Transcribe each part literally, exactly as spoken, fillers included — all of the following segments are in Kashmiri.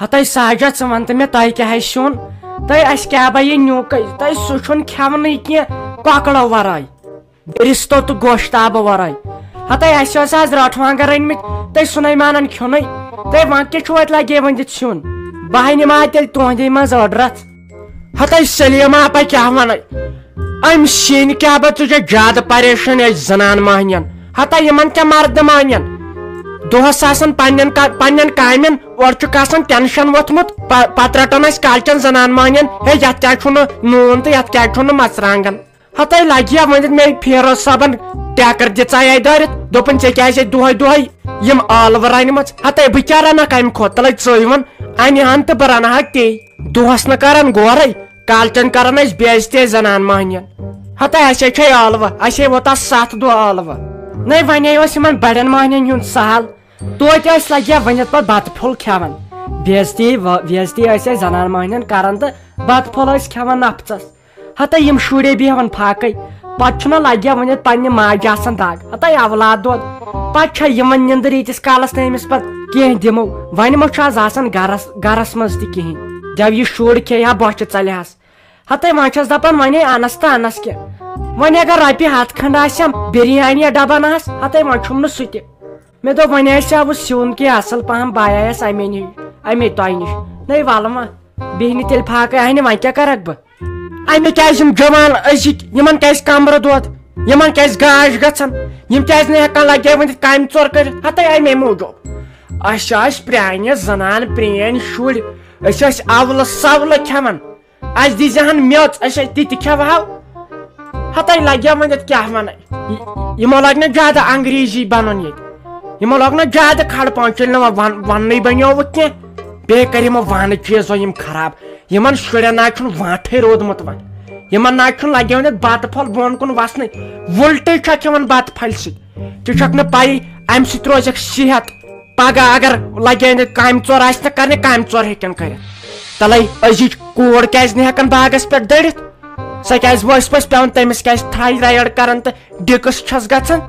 ہتاے ساجا، ژٕ وَن تہٕ مےٚ، تۄہہِ کیٛاہ آسہِ سیُن؟ تۄہہِ آسہِ کیٛاہ بہٕ یہِ نیُک؟ تۄہہِ سُہ چھُنہٕ کھٮ۪ونٕے کینٛہہ، کۄکرو ورٲے، رِستو تہٕ گۄشتابہٕ ورٲے۔ ہتاے اَسہِ اوس آز رٲٹھ وانٛگن رٔنۍمٕتۍ، تُہۍ سُنَے مانان کھیوٚنُے۔ تُہۍ وۄنۍ کیٛاہ چھُو اَتہِ لگے ؤنِتھ سیُن؟ بہٕ ہاے نِمہٕ ہا تیٚلہِ تُہنٛدے منٛز أڑ رژھ۔ ہتاے سلیما، بہٕ کیٛاہ ونے؟ امہِ سیِنۍ کیٛاہ بہٕ ژٕ چھکھ زیادٕ پریشان أسۍ زنان مہنین۔ ہتا یِمن کیٛاہ مردٕ مہنین؟ دۄہس آسان پننٮ۪ن کا-، پننٮ۪ن کامٮ۪ن، اورٕ چھُکھ آسان ٹینشن ووٚتھمُت، پ-، پتہٕ رٹان أسۍ کالچٮ۪ن زنان مہنین، ہے یتھ کیٛازِ چھُنہٕ نوٗن تہٕ یتھ کیٛازِ چھُنہٕ مرژٕوانٛگن؟ ہتاے لگہِ ہا ؤنِتھ مےٚ فیروز صٲبن ٹیکر دِژے دٲرِتھ، دوٚپُن، "ژےٚ کیٛازِ چھے دۄہے دۄہے یِم ٲلوٕ رنِمژ؟ ہتاے بہٕ کیٛاہ رنکھ امہِ کھۄتہٕ؟ تلے ژٕے وَن، انہِ ہن تہٕ بہٕ رنہٕ ہا تے۔" دۄہس نہٕ کران غورے، کالچن کران أسۍ بے عزتی زنان مہنین۔ ہتا اَسے چھے ٲلوٕ، اَسے ووت آز ستھ دۄہ ٲلوٕ۔ نے ونے اوس یِمن بڑٮ۪ن مہنین ہُنٛد سہل، توتہِ ٲسۍ لگیا ؤنِتھ پتہٕ بتہٕ پھوٚل کھٮ۪وان۔ بے عزتی و-، بے عزتی ٲسۍ أسۍ زنان مہنین کران تہٕ بتہٕ پھوٚل ٲسۍ کھٮ۪وان نفژس۔ ہتا یِم شُرے بیہوان فاقے، پتہٕ چھُنہ لگیا ؤنِتھ پننہِ ماجہِ آسان دگ۔ ہتا اولاد دود، پتہٕ چھا یِوان نِندٕر ییٖتِس کالس نہٕ أمِس پتہٕ کینٛہہ دِمو؟ وۄنۍ ما چھُ آز آسان گرس، گرس منٛز تہِ کِہینۍ؟ دٮ۪و یہِ شُر کھیٚیہِ ہا بۄچھِ ژلہِ ہس۔ ہتے وۄنۍ چھس دپان وۄنۍ انس تہٕ انس کیٛاہ؟ وۄنۍ اگر رۄپیہِ ہتھ کھنڈ آسٮ۪م، بریانی ڈبہ نہ آس، ہتے وۄنۍ چھُم نہٕ سُہ تہِ۔ مےٚ دوٚپ وۄنۍ آسہِ ہا وۄنۍ سیُن کینٛہہ اصل پہم، بہٕ آیس امے نِش، امے تۄہہِ نِش۔ نے ولہٕ وۄنۍ، بیٚہہِ نہٕ تیٚلہِ فاقے اہنہِ، وۄنۍ کیٛاہ کرکھ بہٕ؟ امہِ کیٛازِ یِم جوان أزِکۍ، یِمن کیٛازِ کمرٕ دود؟ یِمن کیٛازِ گاش گژھان؟ یِم کیٛازِ نہٕ ہٮ۪کان لگے ؤنِتھ کامہِ ژور کٔرِتھ؟ ہتے امے موٗجوٗب۔ اسہِ آسہِ پرٛانہِ زنان، پرٛٲنۍ شُرۍ، أسۍ ٲسۍ اولہٕ سولہٕ کھٮ۪وان۔ اسہِ دیٖزِ ہن میٚژ، أسۍ ٲسۍ تہِ تہِ کھٮ۪وہو۔ ہتے لگیا وۄنۍ اتھ کیٛاہ ونہٕ؟ ی-، یِمو لگہِ نہ زیادٕ انگریزی بنُن ییٚتہِ۔ یِمو لوگ نہ زیادٕ کھڑ پانچ، ییٚلہِ نہٕ وۄنۍ ون-، وننُے بنیووُکھ کینٛہہ۔ بیٚیہِ کٔرۍ یِمو وانہٕ چیٖزو یِم خراب۔ یِمن شُرٮ۪ن نہ چھُنہٕ وانٹھٕے روٗدمُت وۄنۍ۔ یِمن نہ چھُنہٕ لگیومُت بتہٕ پھوٚل بۄن کُن وسنٕے۔ وُلٹٕے چھکھ یِمن بتہٕ پھلہِ سۭتۍ۔ ژےٚ چھکھ نہٕ پَیی، امہِ سۭتۍ روزٮ۪کھ صحت۔ پگاہ اگر لگے نہٕ کامہِ ژور آسہِ نہٕ کرنہِ، کامہِ ژور ہیٚکن کٔرِتھ۔ تلے أزِچ کوٗر کیٛازِ نہٕ ہٮ۪کان باغس پٮ۪ٹھ دٔرِتھ؟ سۄ کیٛازِ وٲسۍ پٲسۍ پٮ۪وان؟ تٔمِس کیٛازِ تھایرایڈ کران تہٕ ڈِکس چھس گژھان؟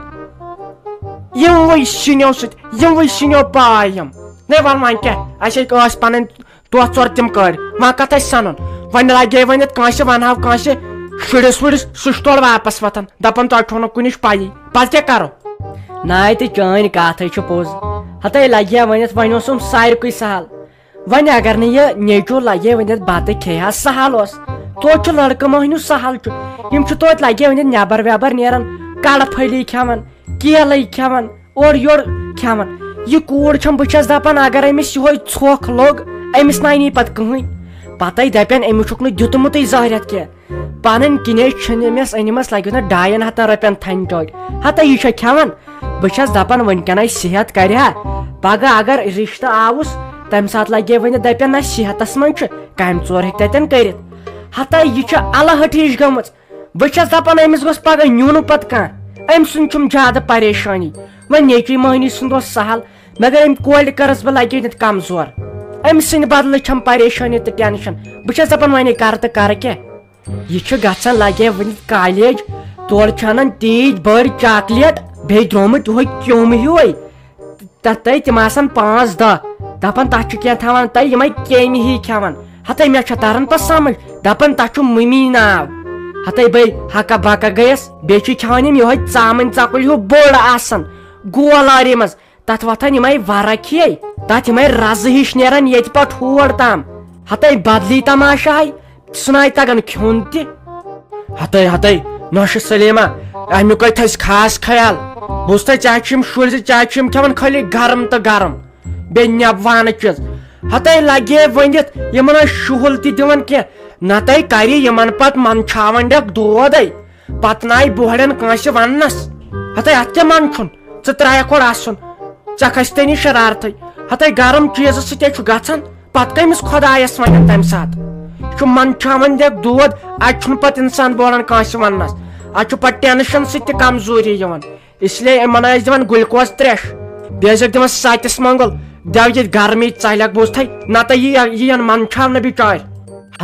یِموٕے سِنیو سۭتۍ، یِموٕے سِنیو پاے یِم۔ نے وَن وۄنۍ کیٛاہ؟ اَسہِ ہے ٲسۍ پنٕنۍ توتھ ژور تِم کٔڑۍ، وۄنۍ کتھ آسہِ سنُن؟ وۄنۍ لگے ؤنِتھ کٲنٛسہِ، ونہو کٲنٛسہِ شُرِس وُرِس، سُہ چھُ تورٕ واپس وۄتھان، دپان تۄہہِ چھُو نہٕ کُنِچ پَیی، پتہٕ کیٛاہ کرو؟ ناے تہٕ چٲنۍ کتھ ہے چھِ پوٚز۔ ہتے لگہِ ہا ؤنِتھ، وۄنۍ اوسُم ساروٕے سہل۔ وۄنۍ اگر نہٕ یہِ نیٚچو لگہِ ہے ؤنِتھ بتہٕ کھیٚیہِ ہا، سہل اوس۔ توتہِ چھُ لڑکہٕ مۄہنیو سہل چھُ۔ یِم چھِ توتہِ لگہِ ہے ؤنِتھ نٮ۪بر وٮ۪بر نیران، کڑٕ پھٔلی کھٮ۪وان، کیلے کھٮ۪وان، اورٕ یورٕ کھٮ۪وان۔ یہِ کوٗر چھم، بہٕ چھس دپان اگر أمِس یِہوے ژھۄکھ لوٚگ، أمِس ناے نی پتہٕ کٕہٕنۍ۔ پتے دپن أمِس چھُکھ نہٕ دیُتمُتٕے زہرٮ۪تھ کینٛہہ۔ پنٕنۍ کِنے چھِنہٕ أمِس أنمٕژ لگہِ نہ ڈاین ہتن رۄپین تھنہِ ٹوٹۍ۔ ہتا یہِ چھا کھٮ۪وان؟ بہٕ چھس دپان وٕنکیٚنَے صحت کرِ ہا، پگاہ اگر رشتہٕ آوُس، تمہِ ساتہٕ لگہِ ہے ؤنِتھ دپن نہ صحتس منٛز چھُ، کامہِ ژور ہیٚکہِ تتٮ۪ن کٔرِتھ۔ ہتا یہِ چھِ الہٕ ہٹھ ہِش گٔمٕژ۔ بہٕ چھس دپان أمِس گوٚژھ پگاہ نیُن پتہٕ کانٛہہ، أمۍ سُنٛد چھُم زیادٕ پریشٲنی۔ وۄنۍ نیٚچوۍ مۄہنی سُنٛد اوس سہل، مگر أمۍ کورِ کٔرٕس بہٕ لگے نہٕ کمزور۔ أمۍ سٕنٛدِ بدلہٕ چھم پریشٲنی تہٕ ٹینشن۔ بہٕ چھس دپان وۄنۍ کرٕ تہٕ کرٕ کیٛاہ؟ یہِ چھُ گژھان لگے وٕنہِ کالیج، تورٕ چھُ انان تیٖتۍ بٔڑۍ چاکلیٹ، بیٚیہِ درٛامٕتۍ یِہوٚے کیوٚم ہیوٗے۔ تتھ تہٕ تِم آسان پانٛژھ دہ، دپان تتھ چھُ کینٛہہ تھاوان تہٕ یِمے کیمہِ ہی کھٮ۪وان۔ ہتے مےٚ چھُ تران پتہٕ سمجھ، دپان تتھ چھُ مٔمی ناو۔ ہتے بے ہکا بکا گٔیس، بیٚیہِ چھُ کھٮ۪وان یِم یِہوٚے ژامن ژکُل ہیوٗ بوٚڑ آسان، گول آرِ منٛز۔ تتھ وۄتھان یِمے ورق ہیے، تتھ یِمے رزٕ ہِش نیران ییٚتہِ پٮ۪ٹھ ہور تام۔ ہتے بدلی تماشہے، سُہ ناے تگان کھیوٚن تہِ۔ ہتے ہتے، نوشہِ سلیمہ، امیُک ہے تھٲیزِ خاص خیال۔ بوٗزتھا، ژےٚ چھِ یِم شُرۍ زٕ، ژےٚ چھِ یِم کھٮ۪وان خٲلی گرم تہٕ گرم، بیٚیہِ نٮ۪بہٕ وانہٕ چیٖز۔ ہتے لگے ؤنِتھ، یِمن ٲسۍ شُہُل تہِ دِوان کینٛہہ، نتہٕ کرِ یِمن پتہٕ منٛدچھاوان ڈٮ۪کھ دود ہے۔ پتہٕ ناے بوہرن کٲنٛسہِ وننس۔ ہتے اتھ کیٛاہ من چھُن؟ ژٕ ترٛایکھ اورٕ اسُن۔ ژےٚ کھسہِ تیٚنی شرارتھٕے۔ ہتے گرم چیٖزس سۭتۍ ہے چھُ گژھان۔ پتہٕ کٔمِس خۄدایس ونن تمہِ ساتہٕ؟ یہِ چھُ منٛدچھاوان ڈٮ۪کھ دود۔ اتہِ چھُنہٕ پتہٕ انسان بولان کٲنٛسہِ وننس۔ اتہِ چھُ پتہٕ ٹینشن سۭتۍ تہِ کمزوری یِوان۔ اس لیے یِمن ٲسۍ دِوان گلوکوز ترٛیش۔ بیٚیہِ ٲسِکھ دِوان ستِس مۄنٛگُل۔ دٮ۪و ییٚتہِ گرمی ژلٮ۪کھ بوٗزتھٕے۔ نتہٕ یی، یِین منٛدچھاونہٕ بچارۍ۔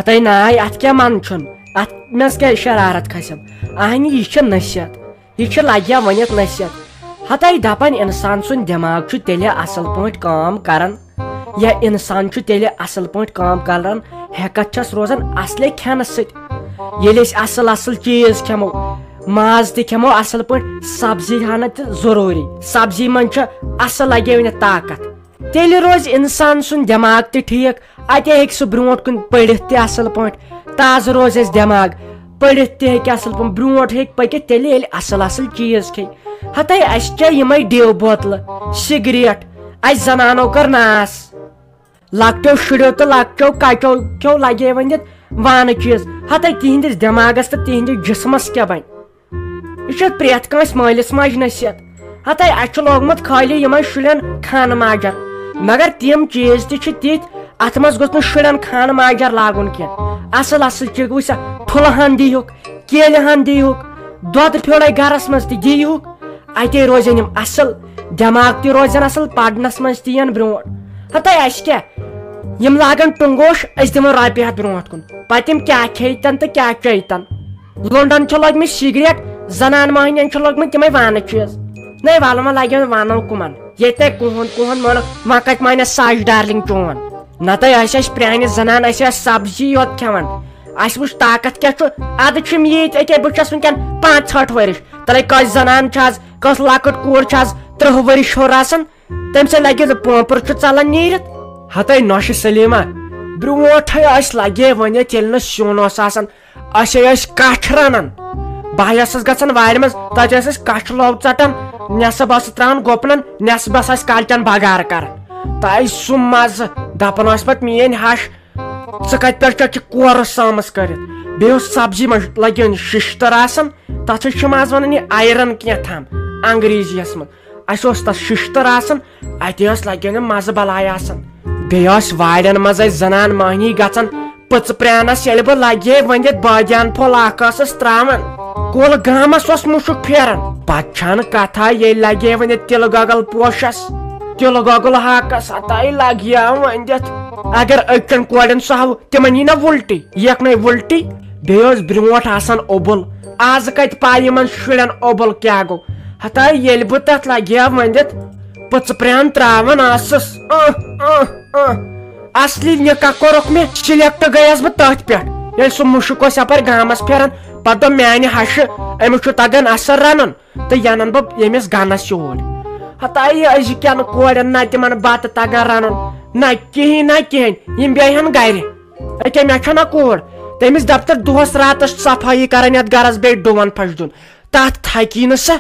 ہتے ناے، اتھ کیٛاہ من چھُن؟ اتھ منٛز کیٛاہ شرارت کھسٮ۪م؟ اہنہِ، یہِ چھِ نصیحت۔ یہِ چھِ لگیا ؤنِتھ نصیحت۔ ہتے دپان انسان سُنٛد دٮ۪ماغ چھُ تیٚلہِ اصل پٲٹھۍ کٲم کران، یا انسان چھُ تیٚلہِ اصل پٲٹھۍ کٲم کران، ہٮ۪کتھ چھس روزان اصلے کھٮ۪نہٕ سۭتۍ۔ ییٚلہِ أسۍ اصل اصل چیٖز کھٮ۪مو، ماز تہِ کھٮ۪مو اصل پٲٹھۍ، سبزی ہنا تہِ ضروٗری۔ سبزی منٛز چھُ اصل لگے ؤنِتھ طاقت۔ تیٚلہِ روزِ انسان سُنٛد دٮ۪ماغ تہِ ٹھیٖک، اتے ہیٚکہِ سُہ برونٛٹھ کُن پٔرِتھ تہِ اصل پٲٹھۍ، تازٕ روزِ اَسہِ دٮ۪ماغ، پٔرِتھ تہِ ہیٚکہِ اصل پٲٹھۍ، برونٛٹھ ہیٚکہِ پٔکِتھ تیٚلہِ ییٚلہِ اصل اصل چیٖز کھیٚیہِ۔ ہتے اَسہِ چیٚیہِ یِمے ڈیو بوتلہٕ، سگریٹ، اَسہِ زنانو کٔر ناس۔ لۄکٹیو شُریو تہٕ لۄکٹیو کچو کیو لگے وۄنۍ یتھ وانہٕ چیٖز۔ ہتے تِہنٛدِس دٮ۪ماغس تہٕ تِہنٛدِس جسمس کیٛاہ بنہِ؟ یہِ چھُ پرٛٮ۪تھ کٲنٛسہِ مٲلِس ماجہِ نصیحت۔ ہتے اَسہِ چھُ لوگمُت خٲلی یِمن شُرٮ۪ن خانہٕ ماجر، مگر تِم چیٖز تہِ چھِ تِتھۍ، اتھ منٛز گوٚژھ نہٕ شُرٮ۪ن خانہٕ ماجر لاگُن کینٛہہ۔ اصل اصل چیٖز وٕچھ سا، ٹھُلہٕ ہن دیٖہُکھ، کیلہِ ہن دیٖہُکھ، دۄدٕ پھیوٚرے گرس منٛز تہِ دیٖہُکھ، اتے روزن یِم اصل، دٮ۪ماغ تہِ روزن اصل، پرنس منٛز تہِ یِن برونٛٹھ۔ ہتے اَسہِ کیٛاہ، یِم لاگن ٹُنٛگوش، أسۍ دِمو رۄپیہِ ہتھ برونٛٹھ کُن، پتہٕ یِم کیٛاہ کھیٚیتن تہٕ کیٛاہ چیٚیتن۔ لُنڈن چھِ لٔگمٕتۍ سگریٹ، زنان مۄہنین چھِ لٔگمٕتۍ تِمے وانہٕ چیٖز۔ نَے وَلہٕ وۄنۍ لگیو نہٕ وَنو کُمن۔ ییٚتہِ تۄہہِ کُہُنٛد کُہُنٛد مٲلہٕ، وۄنۍ کَتہِ مانہِ ساش ڈارلِنگ چون؟ نَتہٕ ٲسۍ اَسہِ پرٛانہِ زنان، أسۍ ٲسۍ سبزی یوت کھٮ۪وان۔ اَسہِ وٕچھ طاقت کیٛاہ چھُ۔ اَدٕ چھِم ییٖتۍ، أکے بہٕ چھَس وٕنکٮ۪ن پانٛژھ ہٲٹھ ؤرِش۔ تَلے کٲنٛسہِ زنان چھِ آز، کٲنٛسہِ لۄکٕٹ کوٗر چھِ آز تٕرٛہ ؤرِش ہیوٚر آسان۔ تٔمۍ سۭتۍ لگہِ زِ پونٛپر چھُ ژلان نیٖرِتھ۔ ہتے نۄشہِ سلیمہ، برونٛٹھے ٲسۍ لگے ؤنِتھ، ییٚلہِ نہٕ سیُن اوس آسان، أسے ٲسۍ کچھ رنان۔ بہٕ ٲسٕس گژھان وارِ منٛز، تتہِ ٲسۍ أسۍ کچھ لو ژٹان، نٮ۪صٕب ٲسٕس تراوان گُپنن، نٮ۪صٕبس ٲسۍ کالچن بگار کران۔ تہٕ سُہ مزٕ، دپان ٲسۍ پتہٕ میٲنۍ ہش، ژٕ کتہِ پٮ۪ٹھ چھکھ یہِ کورٕ سٲمٕژ کٔرِتھ؟ بیٚیہِ اوس سبزی منٛز لگان ششتٕر آسان، تتھ چھِ ماز ونان یہِ آیرن کینٛہہ تام انگریزی یس منٛز۔ اسہِ اوس تتھ ششتٕر آسان، اتہِ ٲس لگان یہِ مزٕ بلاے آسان۔ بیٚیہِ ٲسۍ وارٮ۪ن منٛز أسۍ زنان مۄہنی گژھان پٕژٕ پرٛانس، ییٚلہِ بہٕ لگے ؤنِتھ بٲدیان پھوٚل اکھ ٲسٕس تراوان۔ کُل گامس اوس مُشُک پھیران۔ پتہٕ چھنہٕ کتھا، ییٚلہِ لگے ؤنِتھ تِلہٕ گۄگل پوشس، تِلہٕ گۄگل ہاکس، ہتاے لگیا ؤنِتھ۔ اگر أکٮ۪ن کورٮ۪ن سُہ ہاوٕ، تِمن یی نہ وُلٹی، یکھ نے وُلٹی۔ بیٚیہِ اوس برونٛٹھ آسان اوٚبُل، آز کتہِ پاے یِمن شُرٮ۪ن اوٚبُل کیٛاہ گوٚو؟ ہتاے ییٚلہِ بہٕ تتھ لگیا ؤنِتھ پٕژٕ پرٛان تراوان ٲسٕس، اہ، اہ، اہ، اصلی نکاح کوٚرُکھ مےٚ، سلیکٹ گٔیس بہٕ تٔتھۍ پٮ۪ٹھ۔ ییٚلہِ سُہ مُشُک اوس یپٲرۍ گامس پھیران، پتہٕ دوٚپ میانہِ ہشہِ، أمِس چھُ تگان اصل رنُن، تہٕ ینن بہٕ ییٚمِس گنس یوٗرۍ۔ ہتاے یہِ أزکٮ۪ن کورٮ۪ن نہ تِمن بتہٕ تگان رنُن، نہ کِہینۍ، نہ کِہینۍ، یِم بیٚہن گرِ۔ أکے مےٚ چھےٚ نہ کوٗر، تٔمِس دفتر دۄہس راتس صفٲیی کران یتھ گرس، بیٚیہِ ڈُون پھش دیُن، تتھ تھکی نہٕ سۄ۔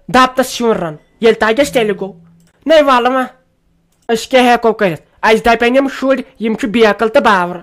دپ تس سیُن رن، ییٚلہِ تگٮ۪س تیٚلہِ گوٚو۔ نَے وَلہٕ وۄنۍ، أسۍ کیٛاہ ہٮ۪کو کٔرِتھ؟ اَسہِ دَپن یِم شُرۍ، یِم چھِ بیکل تہٕ باورٕ۔